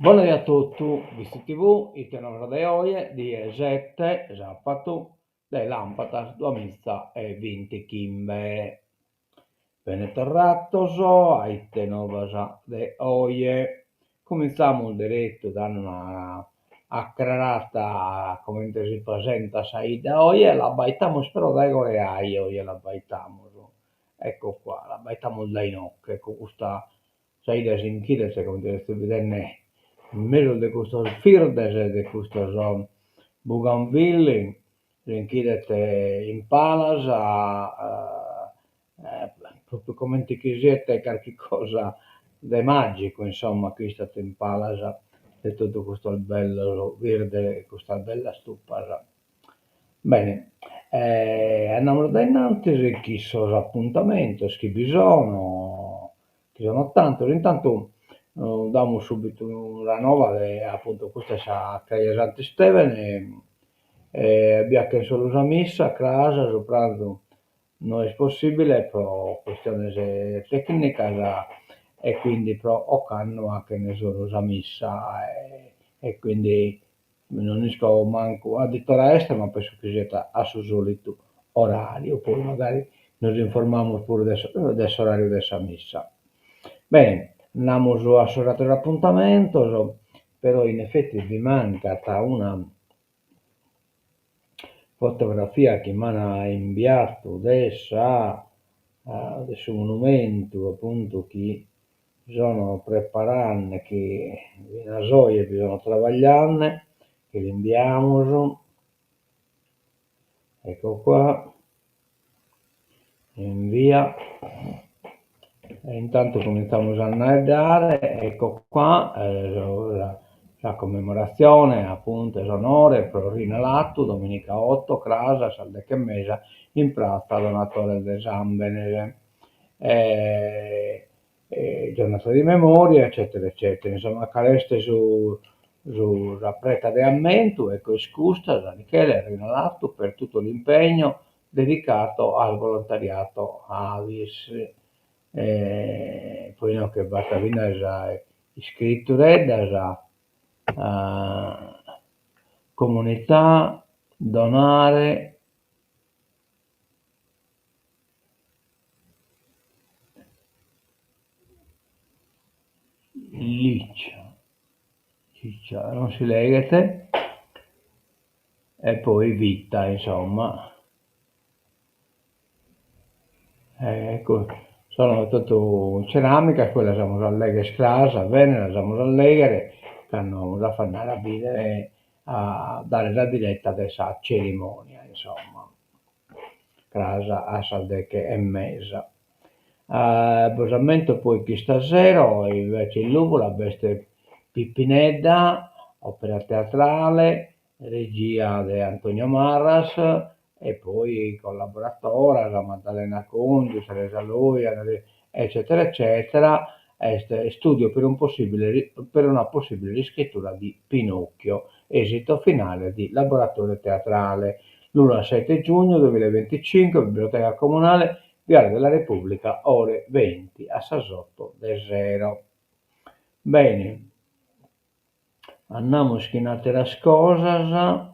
Bona die a totu, Bisti TV, ite novas de oje, die sete, sapatu, de làmpadas duamiza e bintichimbe. Bene torratos a ite novas de oje. Cumintzamus deretu dande una acrarada a comente si presentat sa 'idda oje, l'abbaitamus però dae Coreai oje l'abbaitamus, ecco qua, l'abbaitamus dae inoche, cun custa Sa 'idda si nch'idet comente sezis bidende in mesu de custos birdes e de custos buganvilli, si nch'idet in palas propriu comente chi siet carchi cosa de magicu insomma chi istat in palas de totu custos bellos birdes e custas bellas tupas. Bene andamus dae innantis chin sos apuntamentos chi bi sono chi sono tantos, intantu damus subitu una nova de apuntu custa est sa creja 'e Santu Istevene e bi 'achen solu sa missa cras, su pranzu no est possibile pro chistiones tecnicas e quindi pro ocannu 'achen solu sa missa e quindi Non isco mancu a it'ora est, ma penso chi siat a su solitu orariu, poi magari nos informamus puru de s'orariu de sa missa. Bene, andamus a sos ateros apuntamentos, però in effetti bi mancat una fotografia chi m'an imbiadu de sa de su monumentu apuntu chi Sono preparande chi finas oje bi sono trabagliande, chi l'imbiamus, ecco qua, invia, e intantu cominzamus a naeddare, ecco qua, sa commemoratzione apuntu 'e s'onore pro Rina Latu, dominica otto, cras a sas deche e mesa in pratza Donatore de Sambene giornata di memoria eccetera eccetera, insomma cale est su su sa preta de ammentu, ecco est custa, San Michele, Rina Latu per tutto l'impegno dedicato al volontariato Avis. Poi inoghe b'at finas iscritureddas, comunità, donare Licia, licia, non si leghet, e poi vita insomma. Ecco, sono totu ceramicas, poi las amus a legher cras, bene, las amus a legher cando amus a andare a bidere a dare sa diretta de sa cerimonia insomma. Cras a sas deche e mesa. Bos ammento poi chi istasero invece in Lùvula b'est Pipinedda, opera teatrale, regia de Antonio Marras e poi collaboratoras Maddalena Congiu, Teresa Loi, eccetera eccetera, est studio per un possibile per una possibile riscrittura di Pinocchio, esito finale di laboratorio teatrale. Lula 7 giugno 2025, Biblioteca Comunale, Viale della Repubblica, ore 20, a sas otto de sero. Bene, andamus chin ateras cosas.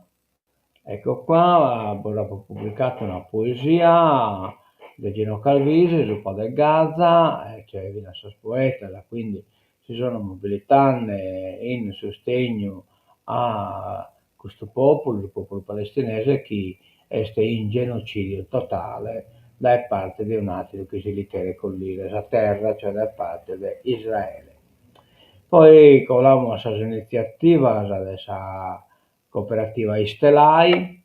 Ecco qua, bos apo publicadu una poesia de Gino Calvisi, su padre Gaza, e c'è finas sos poetas, quindi si sono mobilitende in sustegnu a custu populu, su populu palestinese chi est in genocidiu totale dae parte de un'ateru chi si li cheret collire sa terra, cioè dae parte de Israele. Poi colamus a sas initziativas de sa Cooperativa Istelai,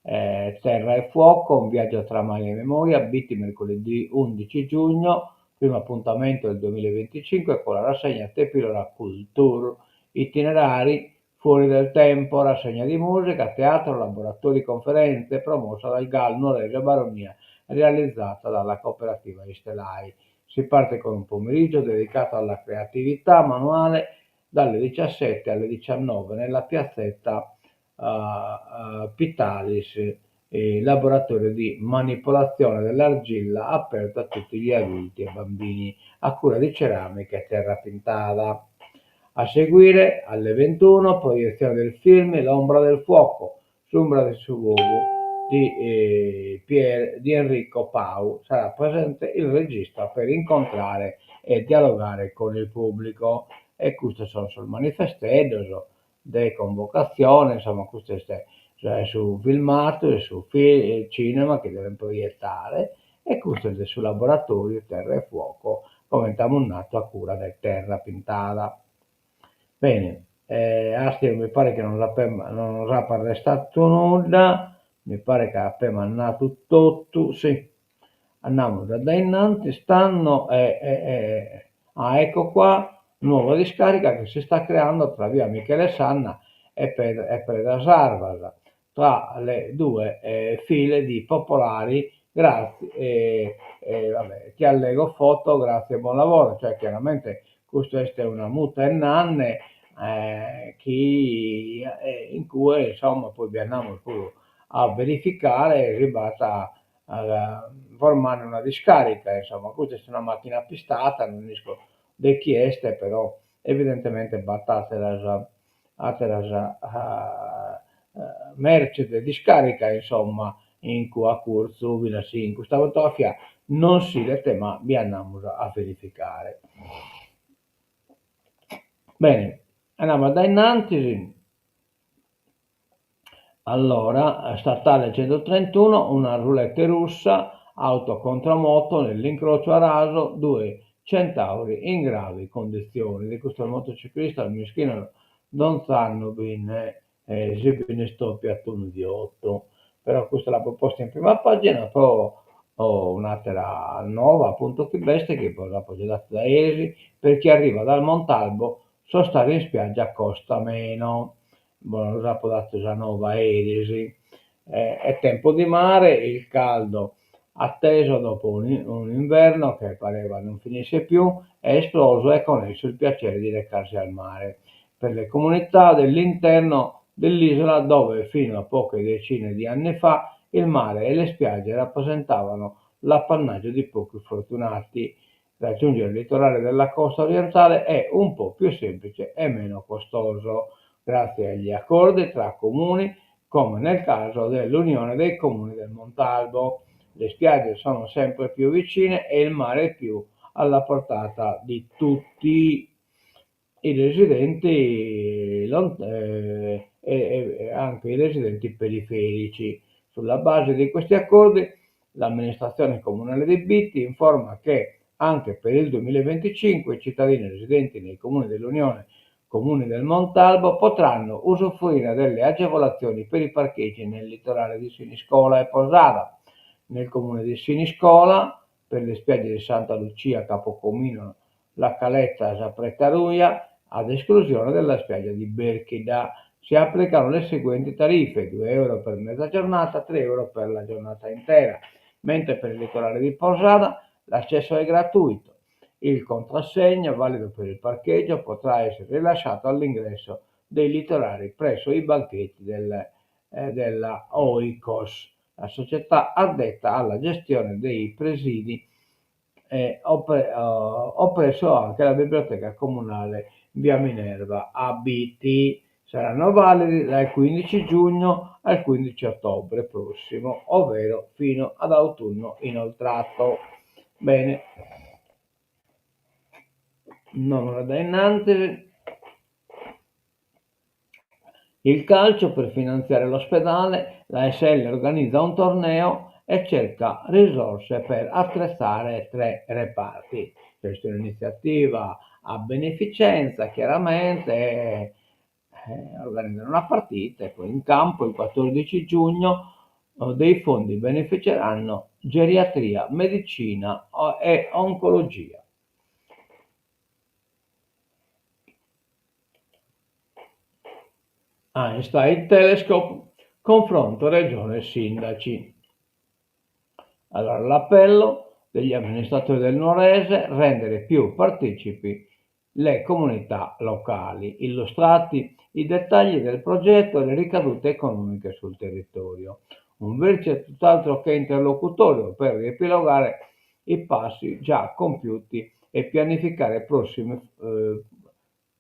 Terra e Fuoco, un viaggio tra mare e memoria, Bitti mercoledì 11 giugno, primo appuntamento del 2025 con la rassegna Tepilora Cultur, itinerari fuori del tempo, rassegna di musica, teatro, laboratori, conferenze, promossa dal GAL Nuorese Baronia, realizzata dalla cooperativa Istelai. Si parte con un pomeriggio dedicato alla creatività manuale dalle 17 alle 19 nella piazzetta Pitalis, laboratorio di manipolazione dell'argilla aperto a tutti gli adulti e bambini, a cura di Ceramica e Terra Pintada. A seguire, alle 21, proiezione del film L'ombra del fuoco, S'umbra de su fogu, di Pier di Enrico Pau. Sarà presente il regista per incontrare e dialogare con il pubblico. E custos sunt sos manifesteddos de convocatzione, insomma custu est su filmadu de su cinema chi devent proietare e custu est de su laboratoriu Terra e Fuoco, comente amus nadu a cura de Terra Pintada. Bene, ateru mi paret chi non non nos apat restadu nudda, mi paret ca apemus nadu totu, si. Andamus a dae innantis tando e ah ecco qua, nuova discarica che si sta creando tra via Michele Sanna e e Predas Arvas, tra le due file di popolari grazie va bè ti allego foto grazie e buon lavoro, cioè chiaramente custu est una muta 'e nanne chi in cue insomma poi bi andamus puru a verificare si b'at formande una discarica, insomma, custa est una macchina pistada, non isco de chi est, però evidentemente b'at ateras ateras merces de discarica, insomma, in cue a curzu, finas si in custa fotografia non s'idet, ma bi andamus a verificare. Bene, andamus a dae innantis. Allora, statale 131, una roulette russa, auto contro moto nell'incrocio a raso, due centauri in gravi condizioni. De custos motociclistas mischinos donz'annu bi si bi nd'istòpiat unu fiotu. Però custa l'apo posta in prima pagina pro un'atera nova appuntu chi b'est, chi bos apo già datu dae eris, per chi arriva dal Montalbo sostare in spiaggia costa meno. Bos apo datu sa nova eris. È tempo di mare, il caldo atteso dopo un inverno che pareva non finisse più è esploso e con esso il piacere di recarsi al mare. Per le comunità dell'interno dell'isola dove fino a poche decine di anni fa il mare e le spiagge rappresentavano l'appannaggio di pochi fortunati, raggiungere il litorale della costa orientale è un po' più semplice e meno costoso, grazie agli accordi tra comuni, come nel caso dell'Unione dei Comuni del Montalbo. Le spiagge sono sempre più vicine e il mare è più alla portata di tutti i residenti e anche i residenti periferici. Sulla base di questi accordi, l'amministrazione comunale di Bitti informa che anche per il 2025 i cittadini residenti nei comuni dell'Unione Comuni del Montalbo potranno usufruire delle agevolazioni per i parcheggi nel litorale di Siniscola e Posada. Nel comune di Siniscola, per le spiagge di Santa Lucia, Capocomino, La Caletta, Sa Preta Ruia, ad esclusione della spiaggia di Berchidda, si applicano le seguenti tariffe: 2 euro per mezza giornata, 3 euro per la giornata intera, mentre per il litorale di Posada l'accesso è gratuito. Il contrassegno valido per il parcheggio potrà essere rilasciato all'ingresso dei litorali presso i banchetti del, eh, della Oikos, la società addetta alla gestione dei presidi eh, o, pre, o presso anche la biblioteca comunale via Minerva a Bitti. Saranno validi dal 15 giugno al 15 ottobre prossimo, ovvero fino ad autunno inoltrato. Bene. Andamus dae innantis. Il calcio per finanziare l'ospedale, l'ASL organizza un torneo e cerca risorse per attrezzare tre reparti. Questa è un'iniziativa a beneficenza, chiaramente, eh, organizzano una partita e poi in campo il 14 giugno dei fondi beneficeranno geriatria, medicina e oncologia. Einstein Telescope, confronto regione sindaci. Allora, l'appello degli amministratori del Nuorese, rendere più partecipi le comunità locali, illustrati i dettagli del progetto e le ricadute economiche sul territorio. Un vertice tutt'altro che interlocutorio per riepilogare i passi già compiuti e pianificare prossimi, eh,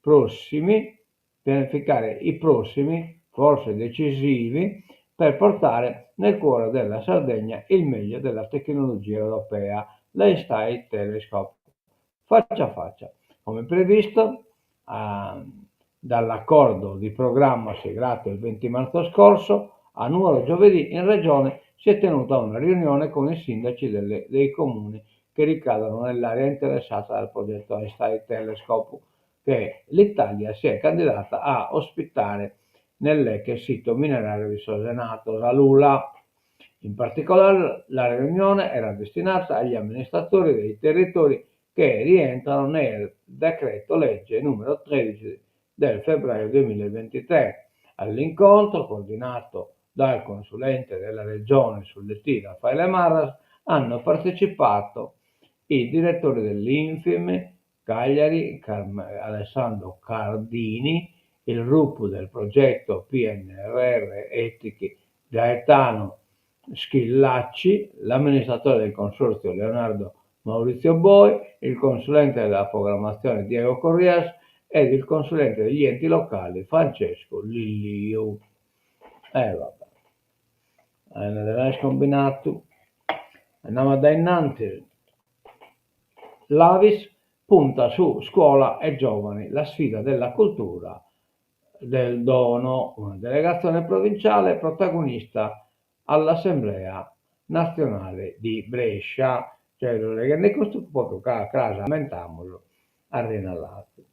prossimi, pianificare i prossimi, forse decisivi, per portare nel cuore della Sardegna il meglio della tecnologia europea, l'Einstein Telescope. Faccia a faccia, come previsto dall'accordo di programma siglato il 20 marzo scorso, a Nuoro giovedì in Regione si è tenuta una riunione con i sindaci delle, dei comuni che ricadono nell'area interessata dal progetto Einstein Telescope, che l'Italia si è candidata a ospitare nell'ex sito minerario di Sos Enattos, a Lula. In particolare la riunione era destinata agli amministratori dei territori che rientrano nel decreto legge numero 13 del febbraio 2023. All'incontro, coordinato dal consulente della regione sull'IT Raffaele Marras, hanno partecipato i direttori dell'Infim Cagliari Alessandro Cardini, il RUP del progetto PNRR Etichi Gaetano Schillaci, l'amministratore del consorzio Leonardo Maurizio Boi, il consulente della programmazione Diego Corrias ed il consulente degli enti locali Francesco Lilliu. Eh vabbè, è combinato. Andiamo a innanzi. L'Avis punta su scuola e giovani, la sfida della cultura del dono, una delegazione provinciale protagonista all'Assemblea nazionale di Brescia. Cioè, lo leghende custu propriu ca cras ammentamus a Rina Ladu.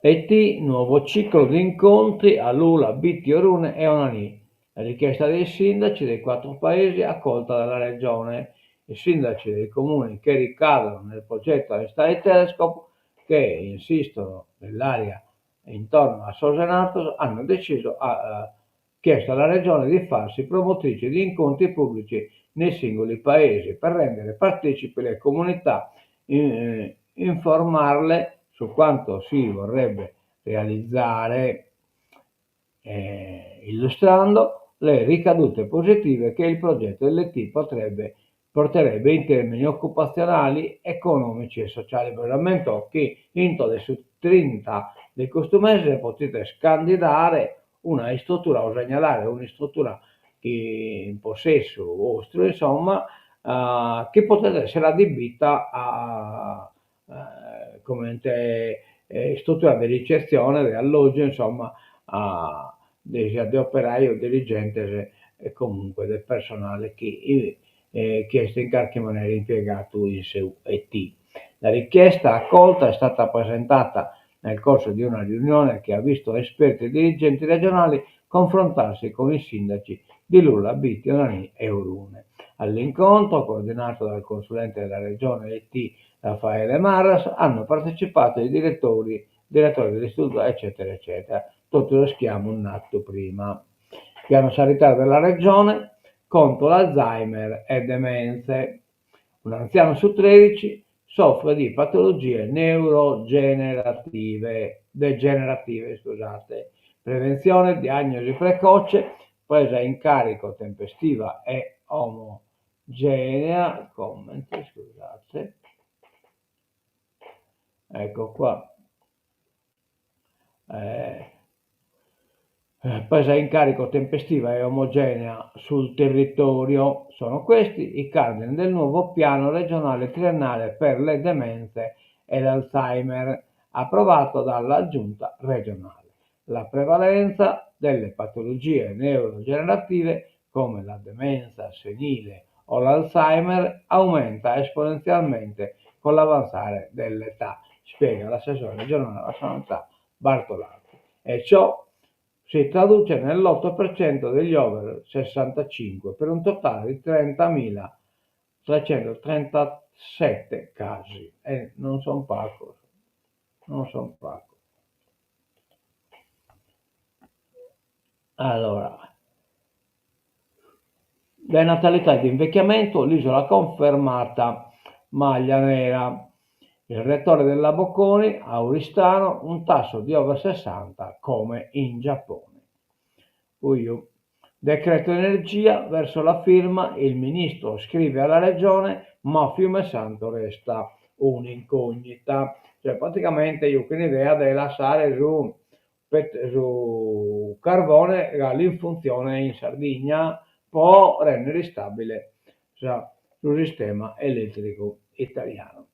IT, nuovo ciclo di incontri a Lula, Bitti, Orune e Onanì. La richiesta dei sindaci dei quattro paesi accolta dalla Regione. I sindaci dei comuni che ricadono nel progetto Einstein Telescope, che insistono nell'area intorno a Sos Enattos, hanno deciso a, eh, chiesto alla Regione di farsi promotrice di incontri pubblici nei singoli paesi per rendere partecipi le comunità, eh, informarle su quanto si vorrebbe realizzare, eh, illustrando le ricadute positive che il progetto LT potrebbe, porterebbe in termini occupazionali, economici e sociali. Bos ammento chi intro de su trinta de custu mese potides candidare una istrutura o segnalare un'istrutura chi in possessu 'ostru, insomma, chi potet essere adibita a comente istrutura de ricetzione, de allògiu, insomma, a siat de operajos, dirigentes e comunque de personale chi chi est in carchi manera impiegadu in su IT. La richiesta accolta è stata presentata nel corso di una riunione che ha visto esperti e dirigenti regionali confrontarsi con i sindaci di Lula, Bitti, Onanì e Orune. All'incontro, coordinato dal consulente della regione IT Raffaele Marras, hanno partecipato i direttori, direttori dell'istituto, eccetera, eccetera. Totu sos chi amus natu prima. Piano sanitario della regione contro l'Alzheimer e demenze. Un anziano su 13 soffre di patologie neurogenerative, degenerative, scusate. Prevenzione, diagnosi precoce, presa in carico tempestiva e omogenea, commenti, scusate. Ecco qua. Eh, presa in carico tempestiva e omogenea sul territorio. Sono questi i cardini del nuovo piano regionale triennale per le demenze e l'Alzheimer, approvato dalla Giunta regionale. La prevalenza delle patologie neurodegenerative come la demenza senile o l'Alzheimer aumenta esponenzialmente con l'avanzare dell'età, spiega l'assessore regionale alla sanità Bartolazzi. E ciò si traduce nell'8% degli over 65 per un totale di 30.337 casi. E non son pacos, non son pacos. Allora, Denatalità ed invecchiamento, l'isola confermata maglia nera. Il rettore della Bocconi, a Oristano, un tasso di over 60 come in Giappone. Uiu. Decreto energia, verso la firma, il ministro scrive alla regione, ma Fiume Santo resta. Un'incognita. Cioè praticamente juchen idea de lassare su su carvone galu in funtzione in Sardigna po render istabile sa su sistema eletricu italianu.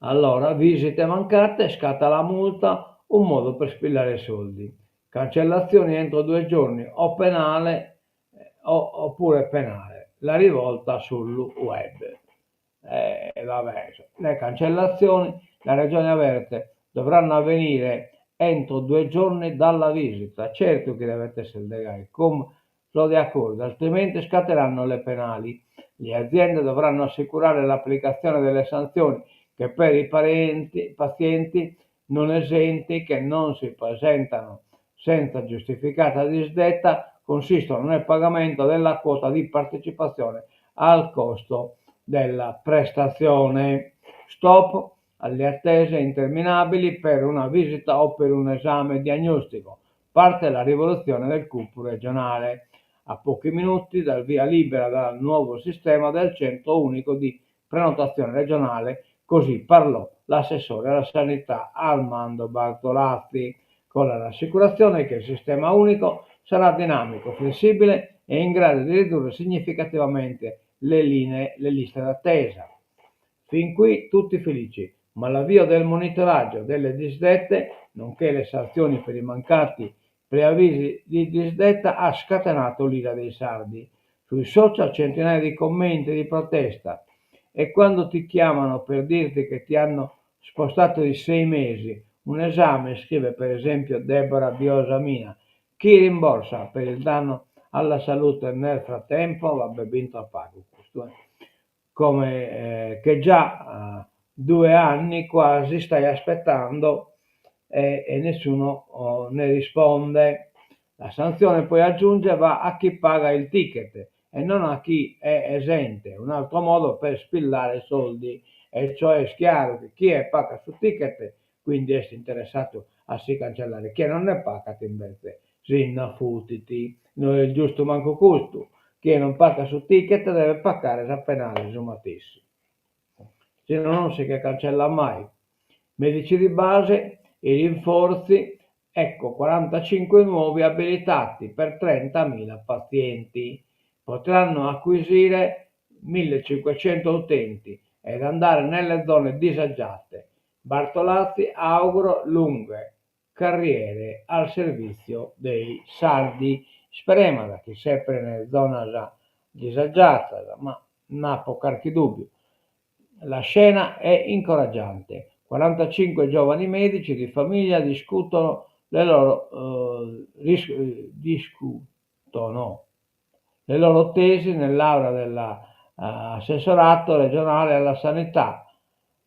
Allora, visite mancate, scatta la multa, un modo per spillare soldi. Cancellazioni entro due giorni o penale oppure penale, la rivolta sul web. E vabbè, le cancellazioni, la Regione avverte, dovranno avvenire entro due giorni dalla visita. Certu chi devet esser de gai, como so de acordu, altrimenti scatteranno le penali. Le aziende dovranno assicurare l'applicazione delle sanzioni che per i parenti, pazienti non esenti che non si presentano senza giustificata disdetta consistono nel pagamento della quota di partecipazione al costo della prestazione. Stop alle attese interminabili per una visita o per un esame diagnostico. Parte la rivoluzione del CUP regionale. A pochi minuti dal via libera dal nuovo sistema del centro unico di prenotazione regionale, così parlò l'assessore alla sanità Armando Bartolazzi, con la rassicurazione che il sistema unico sarà dinamico, flessibile e in grado di ridurre significativamente le linee, le liste d'attesa. Fin qui tutti felici, ma l'avvio del monitoraggio delle disdette, nonché le sanzioni per i mancati preavvisi di disdetta, ha scatenato l'ira dei sardi. Sui social centinaia di commenti di protesta e quando ti chiamano per dirti che ti hanno spostato di sei mesi un esame, scrive per esempio Deborah Biosamina, chi rimborsa per il danno alla salute nel frattempo? Vabbè, b'intrat pagu custu, eh. Come eh, che già eh, due anni quasi stai aspettando e, e nessuno oh, ne risponde. La sanzione poi aggiunge va a chi paga il ticket e non a chi è esente, un altro modo per spillare soldi, e cioè est chiaru chi chie pagat su ticket quindi est interessadu a si cancellare, chie non nde pagat invece si nd'afutit. No est giustu mancu custu, chie non pagat su ticket devet pagare sa penale su matessi, si no non si che cancellat mai. Medici di base, i rinforzi, ecco 45 nuovi abilitati per 30.000 pazienti. Potranno acquisire 1.500 utenti ed andare nelle zone disagiate. Bartolazzi auguro lunghe carriere al servizio dei sardi. Isperemus chi sempre in zonas disagiadas, ma nd'apo carchi dùbbiu. La scena è incoraggiante. 45 giovani medici di famiglia discutono le loro, eh, discutono le loro tesi nell'aula dell'assessorato regionale alla sanità.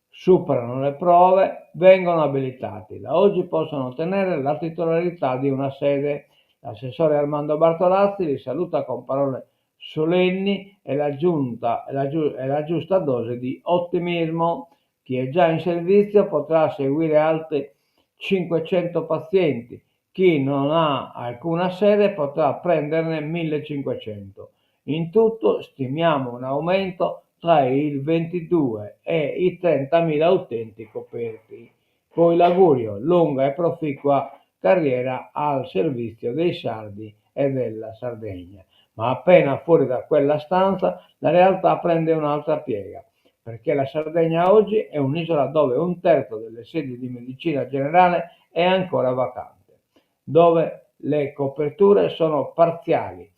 Superano le prove, vengono abilitati. Da oggi possono ottenere la titolarità di una sede. L'assessore Armando Bartolazzi li saluta con parole solenni e la, giunta, e la, e la giusta dose di ottimismo. Chi è già in servizio potrà seguire altri 500 pazienti. Chi non ha alcuna sede potrà prenderne 1500. In tutto stimiamo un aumento tra i 22 e i 30.000 utenti coperti. Poi l'augurio, lunga e proficua carriera al servizio dei sardi e della Sardegna. Ma appena fuori da quella stanza la realtà prende un'altra piega, perché la Sardegna oggi è un'isola dove un terzo delle sedi di medicina generale è ancora vacante, dove le coperture sono parziali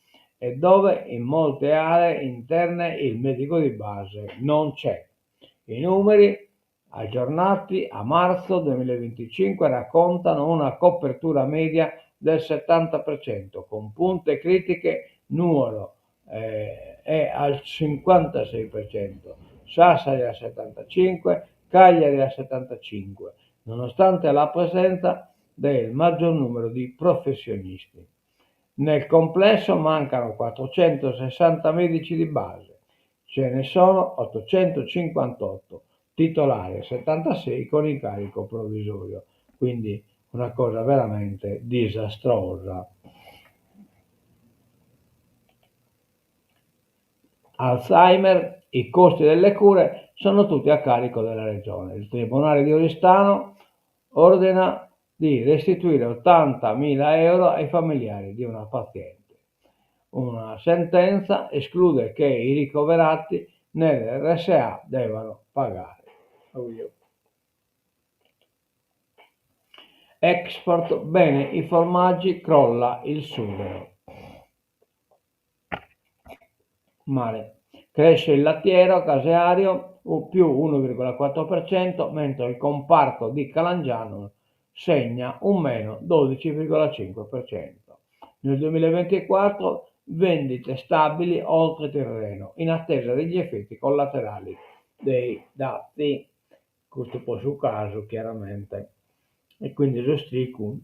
e dove in molte aree interne il medico di base non c'è. I numeri aggiornati a marzo 2025 raccontano una copertura media del 70%, con punte critiche Nuoro eh, è al 56%, Sassari al 75%, Cagliari al 75%, nonostante la presenza del maggior numero di professionisti. Nel complesso mancano 460 medici di base, ce ne sono 858 titolari e 76 con incarico provvisorio, quindi una cosa veramente disastrosa. Alzheimer, i costi delle cure Sono tutti a carico della Regione. Il Tribunale di Oristano ordina di restituire 80.000 euro ai familiari di una paziente. Una sentenza esclude che i ricoverati nelle RSA debbano pagare. Export, bene i formaggi, crolla il sughero. Male. Cresce il lattiero caseario più 1,4%, mentre il comparto di Calangianus segna un meno 12,5%. Nel 2024 vendite stabili oltre Tirreno, in attesa degli effetti collaterali dei dazi. Custu po su casu, chiaramente. E quindi su stricu,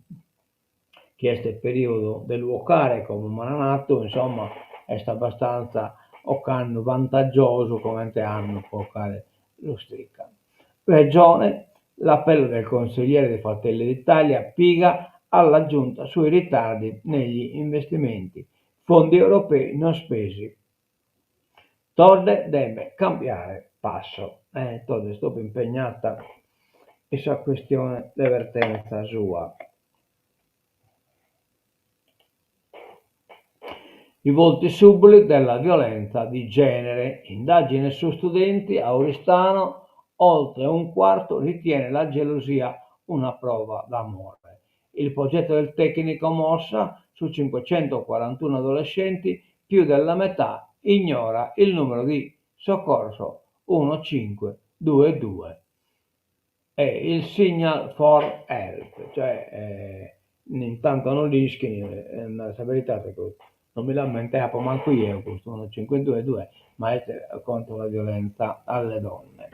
chi est periodu de lu 'ocare, como m'ant natu, insomma, est abbastanza ocannu vantagiosu comente annu po 'ocare s'ostrica. Regione, l'appello del consigliere di Fratelli d'Italia Piga alla giunta sui ritardi negli investimenti, fondi europei non spesi. Todde deve cambiare passo. Eh, Todde est tropu impegnata in sa questione de vertenza sua. I volti subdoli della violenza di genere. Indagine su studenti a Oristano, oltre un quarto ritiene la gelosia una prova d'amore. Il progetto del tecnico Mossa su 541 adolescenti, più della metà ignora il numero di soccorso 1522 e il signal for help, cioè intanto no l'ischin, naro sa veridade non mi l'ammentaiapo mancu jeo custu 1522, ma est contro la violenza alle donne.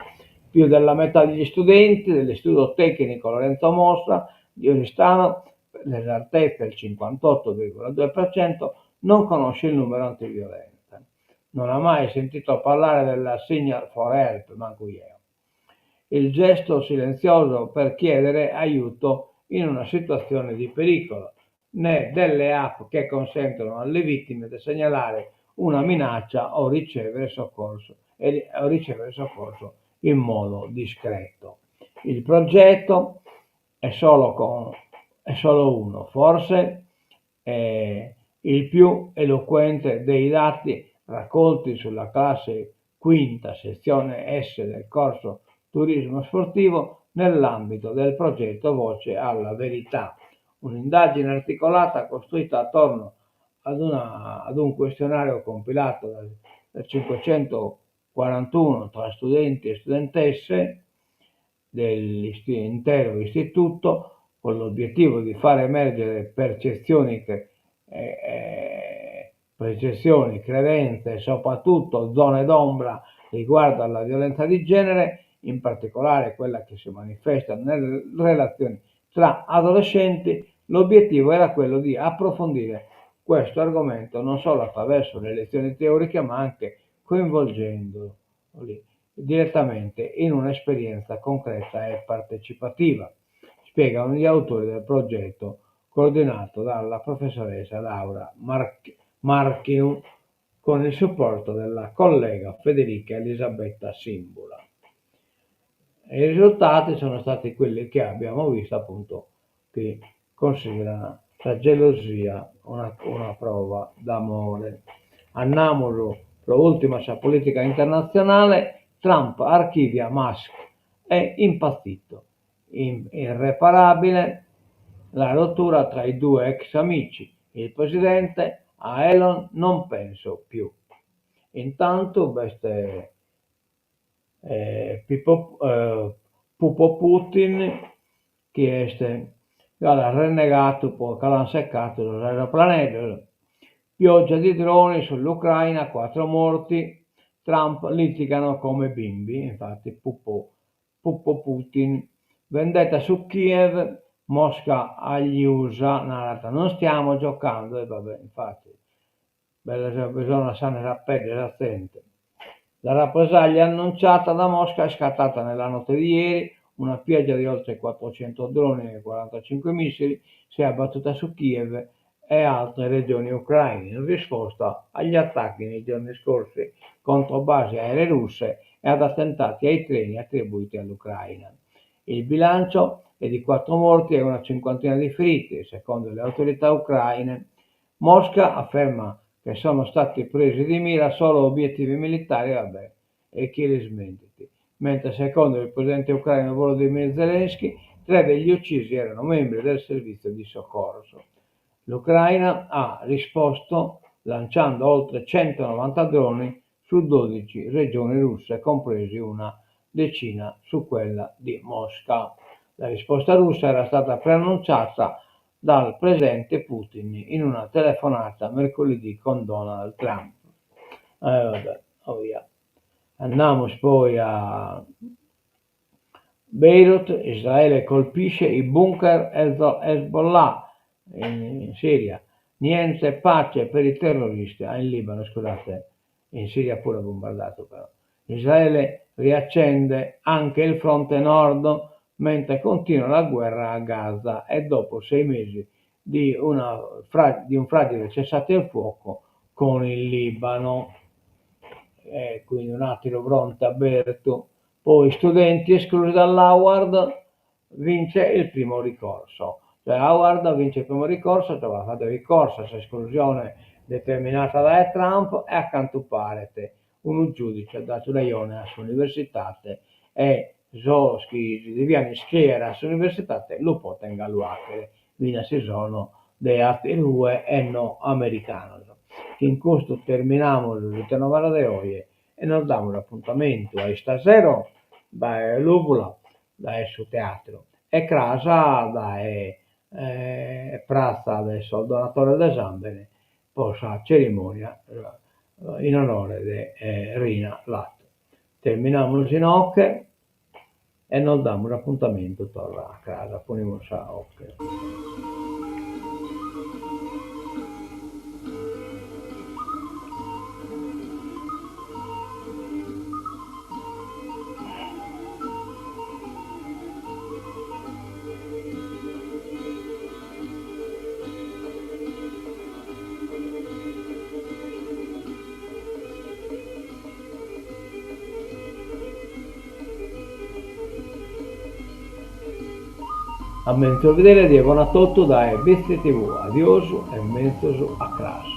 Più della metà degli studenti dell'istituto tecnico Lorenzo Mossa di Oristano, per l'esattezza il 58,2%, non conosce il numero antiviolenza. Non ha mai sentito parlare della Signal for Help, mancu jeo. Il gesto silenzioso per chiedere aiuto in una situazione di pericolo, né delle app che consentono alle vittime di segnalare una minaccia o ricevere soccorso, e, o ricevere soccorso in modo discreto. Il progetto è solo, con, è solo uno, forse è il più eloquente dei dati raccolti sulla classe quinta sezione S del corso Turismo Sportivo nell'ambito del progetto Voce alla Verità, un'indagine articolata costruita attorno ad, una, ad un questionario compilato da, da 541 tra studenti e studentesse dell'intero istituto con l'obiettivo di far emergere percezioni, che, eh, eh, percezioni, credenze e soprattutto zone d'ombra riguardo alla violenza di genere, in particolare quella che si manifesta nelle relazioni tra adolescenti, l'obiettivo era quello di approfondire questo argomento non solo attraverso le lezioni teoriche ma anche coinvolgendoli direttamente in un'esperienza concreta e partecipativa, spiegano gli autori del progetto coordinato dalla professoressa Laura Marchinu con il supporto della collega Federica Elisabetta Simbula. E i risultati sono stati quelli che abbiamo visto, appunto, che considerano la gelosia una, una prova d'amore. Andamus pro ultima sa politica internazionale, Trump archivia Musk, è impazzito, irreparabile la rottura tra i due ex amici. Il presidente a Elon non penso più. Intanto b'est Pippo Pupo Putin chi est galu arrennegadu pro ca l'ant secadu sos aeroplaneddos. Pioggia di droni sull'Ucraina, quattro morti, Trump litigano come bimbi, infatti Pupo, Pupo Putin. Vendetta su Kiev, Mosca agli USA, narat non stiamo giocando, e vabbè, infatti, bella bisogna lassare sa pedde sa zente. La rappresaglia annunciata da Mosca è scattata nella notte di ieri, una pioggia di oltre 400 droni e 45 missili si è abbattuta su Kiev E altre regioni ucraine, in risposta agli attacchi nei giorni scorsi contro basi aeree russe e ad attentati ai treni attribuiti all'Ucraina. Il bilancio è di 4 morti e una cinquantina di feriti, secondo le autorità ucraine. Mosca afferma che sono stati presi di mira solo obiettivi militari, vabbè, e chi li smentit. Mentre secondo il presidente ucraino Volodymyr Zelensky, 3 degli uccisi erano membri del servizio di soccorso. L'Ucraina ha risposto lanciando oltre 190 droni su 12 regioni russe, compresi una decina su quella di Mosca. La risposta russa era stata preannunciata dal presidente Putin in una telefonata mercoledì con Donald Trump. Vabbè, oh via. Andamus poi a Beirut, Israele colpisce i bunker Hezbollah in Siria. Niente pace per i terroristi, ah, in Libano, scusate, in Siria pure ha bombardato però. Israele riaccende anche il fronte nord mentre continua la guerra a Gaza e dopo 6 mesi di un fragile cessate il fuoco con il Libano. E quindi un atteru fronte abertu. Poi studenti esclusi dall'Howard, vince il primo ricorso. Cioè Howard vince il primo ricorso, cioè ha fatto ricorso a s'esclusione determinata dae Trump e a cantu paret unu giudice at datu rejone a s'universitate e sos chi si devian iscriere a s'universitate lu poten galu 'achere, finas si sono de aterue e no americanos. Chin custu terminamus s'Ite Novas de oje e nos damus apuntamentu a istasero dae Lùvula, dae su teatru, e cras dae pratza de sos donatores de sàmbene po sa cerimonia in onore de Rina Latu. Terminamus inoche e nos damus apuntamentu torra a cras. Ponimus sa 'oche. A menzus bidere die bona a totu dae Bitzi TV. Adiosu e menzus a cras.